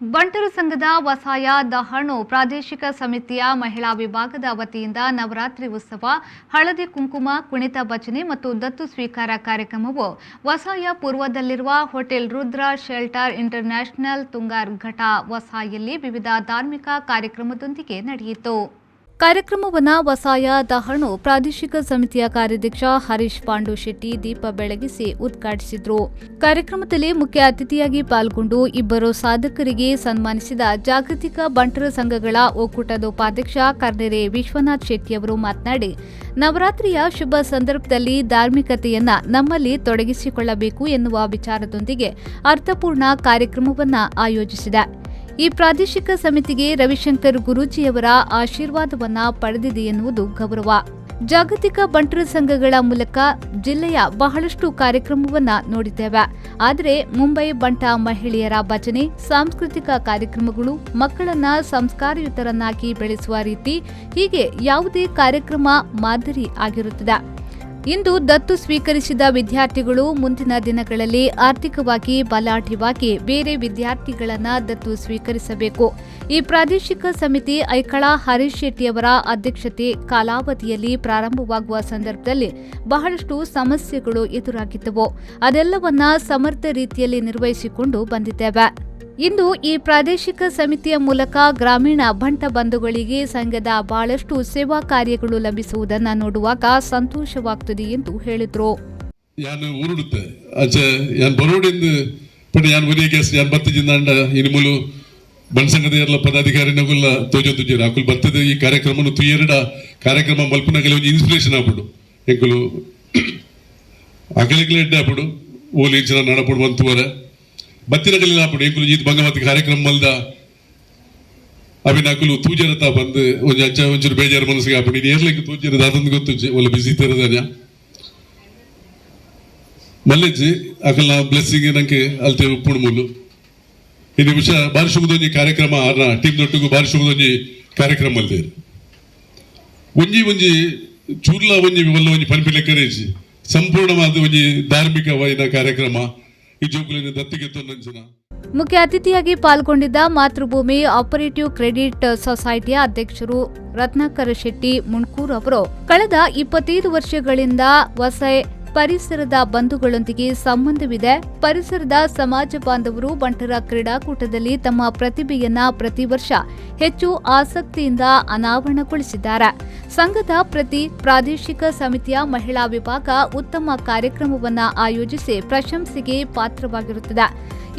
ಬಂಟರು ಸಂಘದ ವಸಾಯ ದಹಣು ಪ್ರಾದೇಶಿಕ ಸಮಿತಿಯ ಮಹಿಳಾ ವಿಭಾಗದ ವತಿಯಿಂದ ನವರಾತ್ರಿ ಉತ್ಸವ, ಹಳದಿ ಕುಂಕುಮ, ಕುಣಿತ ಭಜನೆ ಮತ್ತು ದತ್ತು ಸ್ವೀಕಾರ ಕಾರ್ಯಕ್ರಮವು ವಸಾಯ ಪೂರ್ವದಲ್ಲಿರುವ ಹೋಟೆಲ್ ರುದ್ರ ಶೆಲ್ಟರ್ ಇಂಟರ್ನ್ಯಾಷನಲ್ ತುಂಗಾರ್ ಘಟ ವಸಾಯಲ್ಲಿ ವಿವಿಧ ಧಾರ್ಮಿಕ ಕಾರ್ಯಕ್ರಮದೊಂದಿಗೆ ನಡೆಯಿತು. ಕಾರ್ಯಕ್ರಮವನ್ನು ವಸಾಯ ದಹಣು ಪ್ರಾದೇಶಿಕ ಸಮಿತಿಯ ಕಾರ್ಯಾಧ್ಯಕ್ಷ ಹರೀಶ್ ಪಾಂಡು ಶೆಟ್ಟಿ ದೀಪ ಬೆಳಗಿಸಿ ಉದ್ಘಾಟಿಸಿದರು. ಕಾರ್ಯಕ್ರಮದಲ್ಲಿ ಮುಖ್ಯ ಅತಿಥಿಯಾಗಿ ಪಾಲ್ಗೊಂಡು ಇಬ್ಬರು ಸಾಧಕರಿಗೆ ಸನ್ಮಾನಿಸಿದ ಜಾಗತಿಕ ಬಂಟರ ಸಂಘಗಳ ಒಕ್ಕೂಟದ ಉಪಾಧ್ಯಕ್ಷ ಕರ್ನೆರೆ ವಿಶ್ವನಾಥ್ ಶೆಟ್ಟಿಯವರು ಮಾತನಾಡಿ, ನವರಾತ್ರಿಯ ಶುಭ ಸಂದರ್ಭದಲ್ಲಿ ಧಾರ್ಮಿಕತೆಯನ್ನ ನಮ್ಮಲ್ಲಿ ತೊಡಗಿಸಿಕೊಳ್ಳಬೇಕು ಎನ್ನುವ ವಿಚಾರದೊಂದಿಗೆ ಅರ್ಥಪೂರ್ಣ ಕಾರ್ಯಕ್ರಮವನ್ನು ಆಯೋಜಿಸಿದೆ. ಈ ಪ್ರಾದೇಶಿಕ ಸಮಿತಿಗೆ ರವಿಶಂಕರ್ ಗುರೂಜಿಯವರ ಆಶೀರ್ವಾದವನ್ನ ಪಡೆದಿದೆ ಎನ್ನುವುದು ಗೌರವ. ಜಾಗತಿಕ ಬಂಟರ ಸಂಘಗಳ ಮೂಲಕ ಜಿಲ್ಲೆಯ ಬಹಳಷ್ಟು ಕಾರ್ಯಕ್ರಮವನ್ನ ನೋಡಿದ್ದೇವೆ. ಆದರೆ ಮುಂಬೈ ಬಂಟ ಮಹಿಳೆಯರ ಭಜನೆ, ಸಾಂಸ್ಕೃತಿಕ ಕಾರ್ಯಕ್ರಮಗಳು, ಮಕ್ಕಳನ್ನ ಸಂಸ್ಕಾರಯುತರನ್ನಾಗಿ ಬೆಳೆಸುವ ರೀತಿ, ಹೀಗೆ ಯಾವುದೇ ಕಾರ್ಯಕ್ರಮ ಮಾದರಿ ಆಗಿರುತ್ತದೆ. ಇಂದು ದತ್ತು ಸ್ವೀಕರಿಸಿದ ವಿದ್ಯಾರ್ಥಿಗಳು ಮುಂದಿನ ದಿನಗಳಲ್ಲಿ ಆರ್ಥಿಕವಾಗಿ ಬಲಾಢ್ಯವಾಗಿ ಬೇರೆ ವಿದ್ಯಾರ್ಥಿಗಳನ್ನ ದತ್ತು ಸ್ವೀಕರಿಸಬೇಕು. ಈ ಪ್ರಾದೇಶಿಕ ಸಮಿತಿ ಐಕಳ ಹರೀಶ್ ಶೆಟ್ಟಿಯವರ ಅಧ್ಯಕ್ಷತೆ ಕಾಲಾವಧಿಯಲ್ಲಿ ಪ್ರಾರಂಭವಾಗುವ ಸಂದರ್ಭದಲ್ಲಿ ಬಹಳಷ್ಟು ಸಮಸ್ಯೆಗಳು ಎದುರಾಗಿದ್ದವು. ಅದೆಲ್ಲವನ್ನ ಸಮರ್ಥ ರೀತಿಯಲ್ಲಿ ನಿರ್ವಹಿಸಿಕೊಂಡು ಬಂದಿದ್ದೇವೆ. ಇಂದು ಈ ಪ್ರಾದೇಶಿಕ ಸಮಿತಿಯ ಮೂಲಕ ಗ್ರಾಮೀಣ ಬಂಟ ಬಂಧುಗಳಿಗೆ ಸಂಘದ ಬಹಳಷ್ಟು ಸೇವಾ ಕಾರ್ಯಗಳು ಲಭಿಸುವುದನ್ನು ನೋಡುವಾಗ ಸಂತೋಷವಾಗುತ್ತದೆ ಎಂದು ಹೇಳಿದರು. ಯಾನ್ ಊರುಡುತ್ತೆ ಅಂಚೆ ಯಾನ್ ಬರೋಡಿಂದ ಪಂಡ ಯಾನ್ ಒರಿಯ ಕೇಸ್ ಯಾನ್ ಬತ್ತಿಜಿಂದಾಂಡ ಇನ್ನು ಮೂಲು ಬಣ್ಸಂಗದ ಎರ್ಲ ಪದಾಧಿಕಾರಿನಗುಲ್ಲ ತೋಜೊಂದುಜ್ಜೆರ್. ಅಕುಲು ಬತ್ತದ ಈ ಕಾರ್ಯಕ್ರಮನು ತುಯೆರಡ ಕಾರ್ಯಕ್ರಮ ಮಲ್ಪುನಗಲೆ ಒಂಜಿ ಇನ್ಸ್ಪಿರೇಷನ್ ಆಪುಂಡು. ಎಂಕುಲು ಅಗಲಿಗ್ಲ ಎಡ್ಡೆ ಆಪುಂಡು. ಓಲು ಇಂಚಿನ ನಡಪುಡು ಬಂತುವರೆ ಬತ್ತಿನಗಲಿನ ಆಪುಂಡು. ಎಂಕುಲು ಈತ್ ಬಂಗಮತಿ ಕಾರ್ಯಕ್ರಮ ಮಲ್ದ ಅವಿನ ಅಕುಲು ತೂಜರತ ಬಂದು ಒಂಜಿ ಅಂಚ ಒಂಚೂರು ಬೇಜಾರು ಮನಸ್ಸಿಗೆ ಆಪುಂಡು. ಇನ್ನು ಏರ್ಲಿಕ್ಕೆ ತೂಜರ ದಾದಂದು ಗೊತ್ತುಜ್ಜಿ, ಒಲ್ಲ ಬಿಸಿ ಇತ್ತಿರದಾನ್ಯ ಮಲ್ಲೆಜ್ಜಿ. ಅಕಲ್ನ ಬ್ಲೆಸ್ಸಿಂಗ್ ನಂಗೆ ಅಲ್ತೆ ಉಪ್ಪುಡು ಮೂಲು. ಈ ನಿಮಿಷ ಬಾರಿ ಶುಭದೊಂಜಿ ಕಾರ್ಯಕ್ರಮ ಆರ್ನ ಟೀಮ್ ದೊಟ್ಟುಗು ಬಾರಿ ಶುಭದೊಂಜಿ ಕಾರ್ಯಕ್ರಮ ಮಲ್ದೇರು. ಒಂಜಿ ಒಂಜಿ ಚೂರ್ಲ ಒಂಜಿ ಒಲ್ಲ ಒಂಜಿ ಪನ್ಪಿ ಲೆಕ್ಕರೇಜಿ ಸಂಪೂರ್ಣವಾದ ಒಂಜಿ ಧಾರ್ಮಿಕವಾದ ಕಾರ್ಯಕ್ರಮ ಈ ಜೋಕುಲಿನ ದತ್ತಿಗೆ ತೊಂದಂಚಿನ. ಮುಖ್ಯ ಅತಿಥಿಯಾಗಿ ಪಾಲ್ಗೊಂಡಿದ್ದ ಮಾತೃಭೂಮಿ ಆಪರೇಟಿವ್ ಕ್ರೆಡಿಟ್ ಸೊಸೈಟಿಯ ಅಧ್ಯಕ್ಷರು ರತ್ನಾಕರ ಶೆಟ್ಟಿ ಮುಣ್ಕೂರ್ ಅವರು ಕಳೆದ 25 ವರ್ಷಗಳಿಂದ ವಸೈ ಪರಿಸರದ ಬಂಧುಗಳೊಂದಿಗೆ ಸಂಬಂಧವಿದೆ. ಪರಿಸರದ ಸಮಾಜ ಬಾಂಧವರು ಬಂಟರ ಕ್ರೀಡಾಕೂಟದಲ್ಲಿ ತಮ್ಮ ಪ್ರತಿಭೆಯನ್ನ ಪ್ರತಿ ವರ್ಷ ಹೆಚ್ಚು ಆಸಕ್ತಿಯಿಂದ ಅನಾವರಣಗೊಳಿಸಿದ್ದಾರೆ. ಸಂಘದ ಪ್ರತಿ ಪ್ರಾದೇಶಿಕ ಸಮಿತಿಯ ಮಹಿಳಾ ವಿಭಾಗ ಉತ್ತಮ ಕಾರ್ಯಕ್ರಮವನ್ನು ಆಯೋಜಿಸಿ ಪ್ರಶಂಸೆಗೆ ಪಾತ್ರವಾಗಿರುತ್ತದೆ.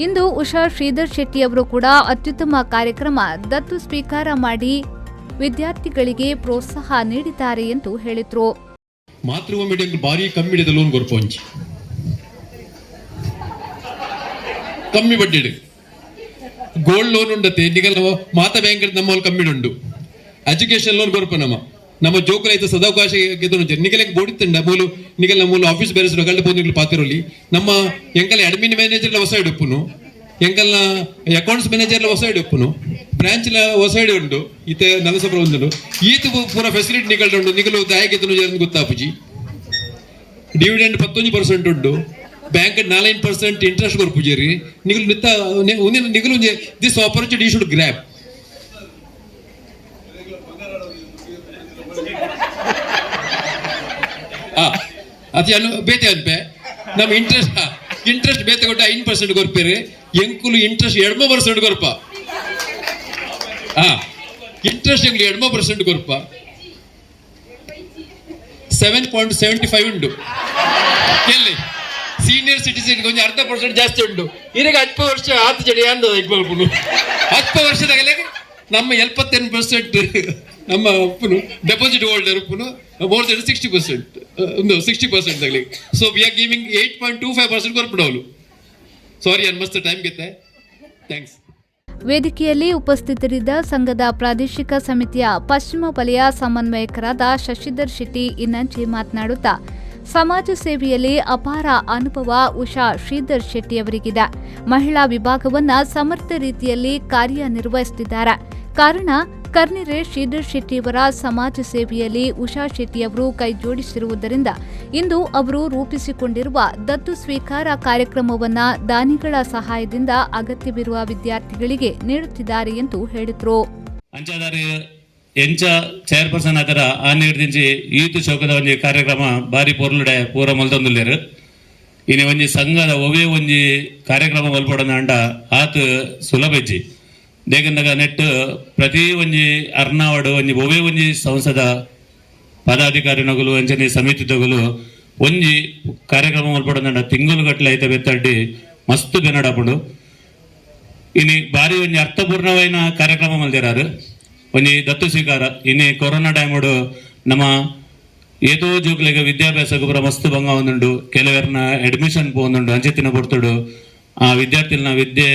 ಇಂದು ಉಷಾ ಶ್ರೀಧರ್ ಶೆಟ್ಟಿ ಅವರು ಕೂಡ ಅತ್ಯುತ್ತಮ ಕಾರ್ಯಕ್ರಮ ದತ್ತು ಸ್ವೀಕಾರ ಮಾಡಿ ವಿದ್ಯಾರ್ಥಿಗಳಿಗೆ ಪ್ರೋತ್ಸಾಹ ನೀಡಿದ್ದಾರೆ ಎಂದು ಹೇಳಿದರು. ಮಾತೃಭೂಮಿ ಭಾರಿ ಕಮ್ಮಿ ಹಿಡಿದ ಲೋನ್ ಕೊರ್ಪ, ಒಂಜಿ ಕಮ್ಮಿ ಬಡ್ಡಿ ಗೋಲ್ಡ್ ಲೋನ್ ಉಂಡತೆ. ನಿಗಲ್ ಮಾತ ಬ್ಯಾಂಕ್ ನಮ್ಮ ಕಮ್ಮಿ ಉಂಡು. ಎಜುಕೇಶನ್ ಲೋನ್ ಕೊರ್ಪ. ನಮ್ಮ ನಮ್ಮ ಜೋಕುಲ ಐತ ಸದಾವಕಾಶ ನಿಗಲೆಗ್ ಬೋಡಿತ್ತಂಡ ಮೂಲು ನಿಗಲ್ ಮೂಲು ಆಫೀಸ್ ಬೇರೆಸ್ ಗಲ್ಡ ಪೋದು ಪಾತಿರೋಲಿ. ನಮ್ಮ ಎಂಕಲ್ ಅಡ್ಮಿನ್ ಮ್ಯಾನೇಜರ್ ಹೊಸ ಉಪ್ಪುನು, ಎಂಕಲ್ನ ಅಕೌಂಟ್ಸ್ ಮ್ಯಾನೇಜರ್ ಹೊಸ ಉಪ್ಪುನು, ಬ್ರಾಂಚ್ ಲ ಹೊಸ ಉಂಡು. ಇತ್ತೆ ನಲಸಪುರ ಉಂಡು. ಈತ ಪೂರ ಫೆಸಿಲಿಟಿ ನಿಗಲ್ಡ ಉಂಡು. ನಿಗಲು ದಾಯಕ್ಕೆ ಗೊತ್ತಾಪುಜಿ. ಡಿವಿಡೆಂಡ್ 19% ಉಂಡು. ಬ್ಯಾಂಕ್ 4% ಇಂಟ್ರೆಸ್ಟ್ ಕೊರ್ಪುಜೇರಿ. ನಿಗಲು ನಿತ್ತ ನಿಗಲು this opportunity you should grab. ಅದು ಅನು ಬೇತೆ ಅನ್ಪೆ. ನಮ್ಮ ಇಂಟ್ರೆಸ್ಟ್ ಇಂಟ್ರೆಸ್ಟ್ ಬೇತೆ ಕೊಟ್ಟ 5% ಕೊರ್ಪೇರಿ. ಎಂಕುಲು ಇಂಟ್ರೆಸ್ಟ್ 2% ಕೊರ್ಪ. ಇಂಟ್ರೆಸ್ಟ್ ಎಂಕುಲು 2% ಕೊರ್ಪ. 7.75 ಉಂಡು. ಎಲ್ಲಿ ಸೀನಿಯರ್ ಸಿಟಿಸನ್ ಕೊಂಚ 0.5% ಜಾಸ್ತಿ ಉಂಟು. ಇದೀಗ 10 ವರ್ಷ ಆತು ಜಡಿ ಅಂದ 10 ವರ್ಷದಾಗಲೇ ನಮ್ಮ 78% ನಮ್ಮ ಉಪ್ಪುನು ಡೆಪಾಸಿಟ್ ಹೋಲ್ಡರ್ ಉಪ್ಪುನು ಮೋರ್ ದೆನ್ 60%, ಒಂದು 60% ಆಗಲಿ. So we are giving 8.25% ಕೊರ್ಪುಡವಲು. ಸಾರಿ, ಅನ್ ಮಸ್ತ್ ಟೈಮ್ ಗೆತ್ತೆ. Thanks. ವೇದಿಕೆಯಲ್ಲಿ ಉಪಸ್ಥಿತರಿದ್ದ ಸಂಘದ ಪ್ರಾದೇಶಿಕ ಸಮಿತಿಯ ಪಶ್ಚಿಮ ವಲಯ ಸಮನ್ವಯಕರಾದ ಶಶಿಧರ್ ಶೆಟ್ಟಿ ಇನ್ನಂಚೆ ಮಾತನಾಡುತ್ತಾ, ಸಮಾಜ ಸೇವೆಯಲ್ಲಿ ಅಪಾರ ಅನುಭವ ಉಷಾ ಶ್ರೀಧರ್ ಶೆಟ್ಟಿ ಅವರಿಗಿದೆ. ಮಹಿಳಾ ವಿಭಾಗವನ್ನ ಸಮರ್ಥ ರೀತಿಯಲ್ಲಿ ಕಾರ್ಯನಿರ್ವಹಿಸುತ್ತಿದ್ದಾರೆ. ಕಾರಣ ಕರ್ನಿರೆ ಶ್ರೀಧರ್ ಶೆಟ್ಟಿಯವರ ಸಮಾಜ ಸೇವೆಯಲ್ಲಿ ಉಷಾ ಶೆಟ್ಟಿಯವರು ಕೈಜೋಡಿಸಿರುವುದರಿಂದ ಇಂದು ಅವರು ರೂಪಿಸಿಕೊಂಡಿರುವ ದತ್ತು ಸ್ವೀಕಾರ ಕಾರ್ಯಕ್ರಮವನ್ನು ದಾನಿಗಳ ಸಹಾಯದಿಂದ ಅಗತ್ಯವಿರುವ ವಿದ್ಯಾರ್ಥಿಗಳಿಗೆ ನೀಡುತ್ತಿದ್ದಾರೆ ಎಂದು ಹೇಳಿದರು. ಅಂಚಾದಾರಿ ಎಂಚ ಚೇರ್ಪರ್ಸನ್ ಆತರ ಆ ನೀರ್ದಿಂಚಿ ಈತು ಚೌಕದ ಒಂಜಿ ಕಾರ್ಯಕ್ರಮ ಬಾರಿ ಪೊರ್ಲುಡೆ ಪೂರ ಮಲ್ತೊಂದುಲ್ಲೆರ್. ಇನಿ ಒಂಜಿ ಸಂಘದ ಒವ್ವೇ ಒಂಜಿ ಕಾರ್ಯಕ್ರಮ ಮಲ್ಪೊಡಂಡ ಆಂಡ ಆತ್ ಸುಲಭ ಇಜ್ಜಿ. ದೇಕಂದಾಗ ನೆಟ್ ಪ್ರತಿ ಒಂಜಿ ಅರ್ನಾವಡು ಒಂಜಿ ಒವ್ವೇ ಒಂಜಿ ಸಂಸ್ಥೆದ ಪದಾಧಿಕಾರಿನಗುಲು ಅಂಚನೆ ಸಮಿತಿದಗುಲು ಒಂಜಿ ಕಾರ್ಯಕ್ರಮ ಮಲ್ಪೊಡಂಡ ತಿಂಗಳು ಗಟ್ಟಲೆ ಐತೆ ಬೆತ್ತಡ್ಡಿ ಮಸ್ತ್ ಬೆನಡಾಪುಂಡು. ಇನಿ ಬಾರಿ ಒಂಜಿ ಅರ್ಥಪೂರ್ಣವಾಯಿನ ಕಾರ್ಯಕ್ರಮ ಮಲ್ದಿರಾರು ಒಂಜಿ ದತ್ತು ಸ್ವೀಕಾರ. ಇನಿ ಕೊರೋನಾ ಟೈಮುಡು ನಮ್ಮ ಏತೋ ಜೋಕ್ಲೆಗ್ ವಿದ್ಯಾಭ್ಯಾಸಕ್ಕೆ ಪೂರ ಮಸ್ತ್ ಭಂಗ ಒಂದುಂಡು, ಕೆಲವೆರ್ನ ಅಡ್ಮಿಷನ್ ಪೋವೊಂದುಂಡು. ಅಂಚೆತ್ತಿನ ಪೊರ್ತುಡು ಆ ವಿದ್ಯಾರ್ಥಿಲ್ನ ವಿದ್ಯೆ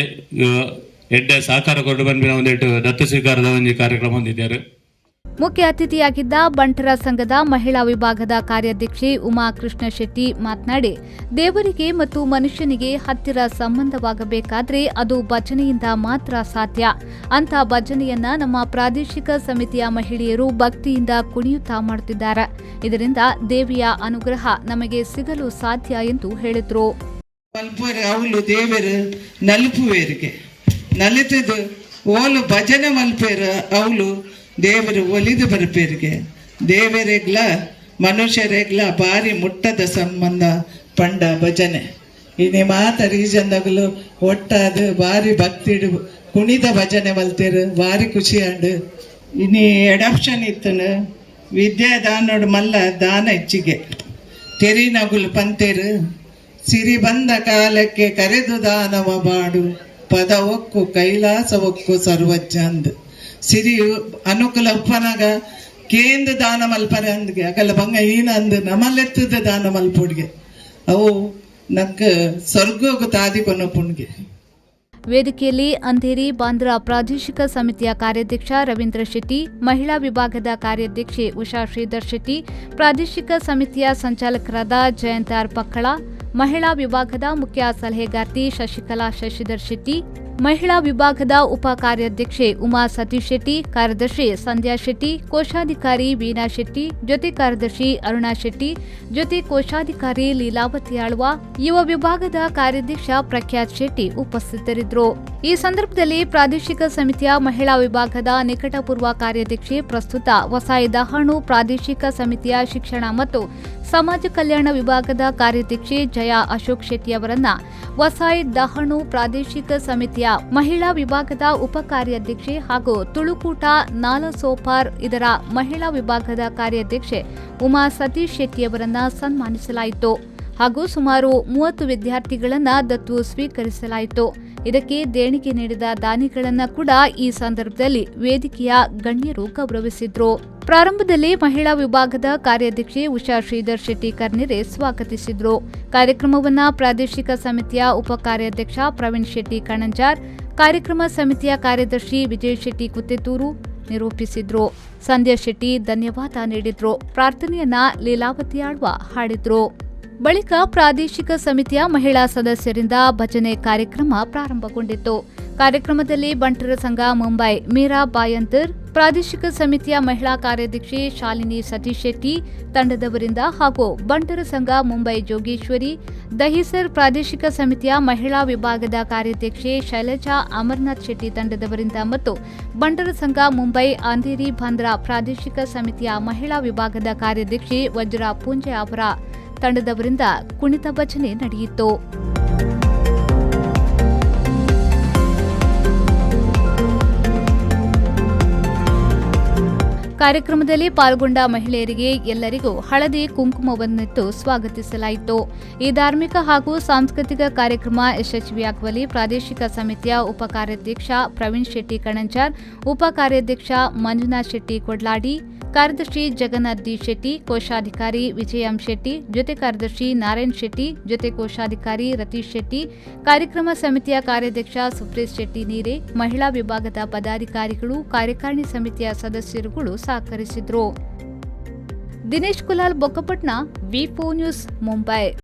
ಎಡ್ಡೆ ಸಹಕಾರ ಕೊರಡು ಪನ್ಪಿನ ಒಂದೆಟ್ಟು ದತ್ತು ಸ್ವೀಕಾರದ ಒಂಜಿ ಕಾರ್ಯಕ್ರಮ ಹೊಂದಿದ್ದಾರೆ. ಮುಖ್ಯ ಅತಿಥಿಯಾಗಿದ್ದ ಬಂಟರ ಸಂಘದ ಮಹಿಳಾ ವಿಭಾಗದ ಕಾರ್ಯಾಧ್ಯಕ್ಷೆ ಉಮಾ ಕೃಷ್ಣ ಶೆಟ್ಟಿ ಮಾತನಾಡಿ, ದೇವರಿಗೆ ಮತ್ತು ಮನುಷ್ಯನಿಗೆ ಹತ್ತಿರ ಸಂಬಂಧವಾಗಬೇಕಾದರೆ ಅದು ಭಜನೆಯಿಂದ ಮಾತ್ರ ಸಾಧ್ಯ. ಅಂಥ ಭಜನೆಯನ್ನ ನಮ್ಮ ಪ್ರಾದೇಶಿಕ ಸಮಿತಿಯ ಮಹಿಳೆಯರು ಭಕ್ತಿಯಿಂದ ಕುಣಿಯುತ್ತಾ ಮಾಡುತ್ತಿದ್ದಾರೆ. ಇದರಿಂದ ದೇವಿಯ ಅನುಗ್ರಹ ನಮಗೆ ಸಿಗಲು ಸಾಧ್ಯ ಎಂದು ಹೇಳಿದರು. ಅವಳು ದೇವರು ನಲುಪುವೇರಿಗೆ ನಲಿತದು ಓಲು ಭಜನೆ ಮಲ್ಪೇರು ಅವಳು ದೇವರು ಒಲಿದು ಬರ್ಪೇರಿಗೆ. ದೇವರೆಗ್ಲ ಮನುಷ್ಯರೆಗ್ಲ ಬಾರಿ ಮುಟ್ಟದ ಸಂಬಂಧ ಪಂಡ ಭಜನೆ. ಇನಿ ಮಾತ ರೀಜನ್ದಗುಲು ಒಟ್ಟಾದ ಬಾರಿ ಭಕ್ತಿಡು ಕುಣಿದ ಭಜನೆ ಮಲ್ತೇರು, ಬಾರಿ ಖುಷಿ ಆಂಡ್. ಇನಿ ಅಡಾಪ್ಷನ್ ಇತ್ತನು ವಿದ್ಯಾದಾನೋಡು ಮಲ್ಲ ದಾನ ಹೆಚ್ಚಿಗೆ ತೆರಿನಗುಲು ಪಂತೇರು. ಸಿರಿ ಬಂದ ಕಾಲಕ್ಕೆ ಕರೆದು ದಾನವ ಬಾಡು ಪದ ಒಕ್ಕು ಕೈಲಾಸ ಒಕ್ಕು ಸರ್ವಜ್ಞ ಅಂದ್. ಸಿರಿಯು ಅನುಕೂಲ ಉಪ್ಪನಾಗ ಕೇಂದ್ರ ದಾನ ಮಲ್ಪರೆ ಅಂದ್ಗೆ ಅಗಲ ಬಂಗ ಈನ ಅಂದ್ ನಮಲೆತ್ತದ ದಾನ ಮಲ್ಪುಡ್ಗೆ ಅವು ನಕ್ ಸ್ವರ್ಗೋಗು ತಾದಿ ಕೊನ ಪುಣ್ಗೆ. ವೇದಿಕೆಯಲ್ಲಿ ಅಂಧೇರಿ ಬಾಂದ್ರಾ ಪ್ರಾದೇಶಿಕ ಸಮಿತಿಯ ಕಾರ್ಯಾಧ್ಯಕ್ಷ ರವೀಂದ್ರ ಶೆಟ್ಟಿ, ಮಹಿಳಾ ವಿಭಾಗದ ಕಾರ್ಯಾಧ್ಯಕ್ಷೆ ಉಷಾ ಶ್ರೀಧರ್ ಶೆಟ್ಟಿ, ಪ್ರಾದೇಶಿಕ ಸಮಿತಿಯ ಸಂಚಾಲಕರಾದ ಜಯಂತ್ ಆರ್ ಪಕ್ಕಳ, ಮಹಿಳಾ ವಿಭಾಗದ ಮುಖ್ಯ ಸಲಹೆಗಾರ್ತಿ ಶಶಿಕಲಾ ಶಶಿಧರ್ ಶೆಟ್ಟಿ, ಮಹಿಳಾ ವಿಭಾಗದ ಉಪ ಕಾರ್ಯಾಧ್ಯಕ್ಷೆ ಉಮಾ ಸತೀಶ್ ಶೆಟ್ಟಿ, ಕಾರ್ಯದರ್ಶಿ ಸಂಧ್ಯಾ ಶೆಟ್ಟಿ, ಕೋಶಾಧಿಕಾರಿ ವೀಣಾ ಶೆಟ್ಟಿ, ಜೊತೆ ಕಾರ್ಯದರ್ಶಿ ಅರುಣಾ ಶೆಟ್ಟಿ, ಜೊತೆ ಕೋಶಾಧಿಕಾರಿ ಲೀಲಾವತಿ ಆಳ್ವ, ಯುವ ವಿಭಾಗದ ಕಾರ್ಯಾಧ್ಯಕ್ಷ ಪ್ರಖ್ಯಾತ್ ಶೆಟ್ಟಿ ಉಪಸ್ಥಿತರಿದ್ದರು. ಈ ಸಂದರ್ಭದಲ್ಲಿ ಪ್ರಾದೇಶಿಕ ಸಮಿತಿಯ ಮಹಿಳಾ ವಿಭಾಗದ ನಿಕಟಪೂರ್ವ ಕಾರ್ಯಾಧ್ಯಕ್ಷೆ, ಪ್ರಸ್ತುತ ವಸಾಯಿ ದಹಾಣು ಪ್ರಾದೇಶಿಕ ಸಮಿತಿಯ ಶಿಕ್ಷಣ ಮತ್ತು ಸಮಾಜ ಕಲ್ಯಾಣ ವಿಭಾಗದ ಕಾರ್ಯಾಧ್ಯಕ್ಷೆ ಜಯಾ ಅಶೋಕ್ ಶೆಟ್ಟಿ ಅವರನ್ನ ವಸಾಯಿ ದಹಣು ಪ್ರಾದೇಶಿಕ ಸಮಿತಿಯ ಮಹಿಳಾ ವಿಭಾಗದ ಉಪ ಕಾರ್ಯಾಧ್ಯಕ್ಷೆ ಹಾಗೂ ತುಳುಕೂಟ ನಾಲಸೋಪಾರ್ ಇದರ ಮಹಿಳಾ ವಿಭಾಗದ ಕಾರ್ಯಾಧ್ಯಕ್ಷೆ ಉಮಾ ಸತೀಶ್ ಶೆಟ್ಟಿಯವರನ್ನ ಸನ್ಮಾನಿಸಲಾಯಿತು ಹಾಗೂ ಸುಮಾರು 30 ವಿದ್ಯಾರ್ಥಿಗಳನ್ನ ದತ್ತು ಸ್ವೀಕರಿಸಲಾಯಿತು. ಇದಕ್ಕೆ ದೇಣಿಗೆ ನೀಡಿದ ದಾನಿಗಳನ್ನ ಕೂಡ ಈ ಸಂದರ್ಭದಲ್ಲಿ ವೇದಿಕೆಯ ಗಣ್ಯರು ಗೌರವಿಸಿದ್ರು. ಪ್ರಾರಂಭದಲ್ಲಿ ಮಹಿಳಾ ವಿಭಾಗದ ಕಾರ್ಯಾಧ್ಯಕ್ಷೆ ಉಷಾ ಶ್ರೀಧರ್ ಶೆಟ್ಟಿ ಕರ್ನಿರೆ ಸ್ವಾಗತಿಸಿದ್ರು. ಕಾರ್ಯಕ್ರಮವನ್ನು ಪ್ರಾದೇಶಿಕ ಸಮಿತಿಯ ಉಪ ಕಾರ್ಯಾಧ್ಯಕ್ಷ ಪ್ರವೀಣ್ ಶೆಟ್ಟಿ ಕಣಂಜಾರ್, ಕಾರ್ಯಕ್ರಮ ಸಮಿತಿಯ ಕಾರ್ಯದರ್ಶಿ ವಿಜಯ್ ಶೆಟ್ಟಿ ಕುತ್ತೆತೂರು ನಿರೂಪಿಸಿದ್ರು. ಸಂಧ್ಯಾ ಶೆಟ್ಟಿ ಧನ್ಯವಾದ ನೀಡಿದ್ರು. ಪ್ರಾರ್ಥನೆಯನ್ನ ಲೀಲಾವತಿ ಆಳ್ವ ಹಾಡಿದ್ರು. ಬಳಿಕ ಪ್ರಾದೇಶಿಕ ಸಮಿತಿಯ ಮಹಿಳಾ ಸದಸ್ಯರಿಂದ ಭಜನೆ ಕಾರ್ಯಕ್ರಮ ಪ್ರಾರಂಭಗೊಂಡಿತು. ಕಾರ್ಯಕ್ರಮದಲ್ಲಿ ಬಂಟರ ಸಂಘ ಮುಂಬೈ ಮೀರಾ ಬಾಯಂತರ್, ಪ್ರಾದೇಶಿಕ ಸಮಿತಿಯ ಮಹಿಳಾ ಕಾರ್ಯಾಧ್ಯಕ್ಷೆ ಶಾಲಿನಿ ಸತೀಶ್ ಶೆಟ್ಟಿ ತಂಡದವರಿಂದ ಹಾಗೂ ಬಂಟರ ಸಂಘ ಮುಂಬೈ ಜೋಗೇಶ್ವರಿ, ದಹಿಸರ್ ಪ್ರಾದೇಶಿಕ ಸಮಿತಿಯ ಮಹಿಳಾ ವಿಭಾಗದ ಕಾರ್ಯಾಧ್ಯಕ್ಷೆ ಶೈಲಜಾ ಅಮರನಾಥ್ ಶೆಟ್ಟಿ ತಂಡದವರಿಂದ ಮತ್ತು ಬಂಟರ ಸಂಘ ಮುಂಬೈ ಅಂಧೇರಿ ಬಾಂದ್ರಾ ಪ್ರಾದೇಶಿಕ ಸಮಿತಿಯ ಮಹಿಳಾ ವಿಭಾಗದ ಕಾರ್ಯಾಧ್ಯಕ್ಷೆ ವಜ್ರಾ ಪೂಂಜೆ ಅವರ ತಂಡದವರಿಂದ ಕುಣಿತ ಭಜನೆ ನಡೆಯಿತು. ಕಾರ್ಯಕ್ರಮದಲ್ಲಿ ಪಾಲ್ಗೊಂಡ ಮಹಿಳೆಯರಿಗೆ ಎಲ್ಲರಿಗೂ ಹಳದಿ ಕುಂಕುಮವನ್ನಿಟ್ಟು ಸ್ವಾಗತಿಸಲಾಯಿತು. ಈ ಧಾರ್ಮಿಕ ಹಾಗೂ ಸಾಂಸ್ಕೃತಿಕ ಕಾರ್ಯಕ್ರಮ ಯಶಸ್ವಿಯಾಗುವಲ್ಲಿ ಪ್ರಾದೇಶಿಕ ಸಮಿತಿಯ ಉಪ ಕಾರ್ಯಾಧ್ಯಕ್ಷ ಪ್ರವೀಣ್ ಶೆಟ್ಟಿ ಕಣಂಚಾರ್, ಉಪ ಕಾರ್ಯಾಧ್ಯಕ್ಷ ಮಂಜುನಾಥ್ ಶೆಟ್ಟಿ ಕೊಡ್ಲಾಡಿ, ಕಾರ್ಯದರ್ಶಿ ಜಗನ್ನಾಥ್ ಡಿ ಶೆಟ್ಟಿ, ಕೋಶಾಧಿಕಾರಿ ವಿಜಯಂ ಶೆಟ್ಟಿ, ಜೊತೆ ಕಾರ್ಯದರ್ಶಿ ನಾರಾಯಣ್ ಶೆಟ್ಟಿ, ಜೊತೆ ಕೋಶಾಧಿಕಾರಿ ರತೀಶ್ ಶೆಟ್ಟಿ, ಕಾರ್ಯಕ್ರಮ ಸಮಿತಿಯ ಕಾರ್ಯಾಧ್ಯಕ್ಷ ಸುಪ್ರೀತ್ ಶೆಟ್ಟಿ ನೀರೆ, ಮಹಿಳಾ ವಿಭಾಗದ ಪದಾಧಿಕಾರಿಗಳು, ಕಾರ್ಯಕಾರಿಣಿ ಸಮಿತಿಯ ಸದಸ್ಯರುಗಳು ಸಹಕರಿಸಿದರು. Dinesh Kulal Bokkapatna, V4 news, Mumbai.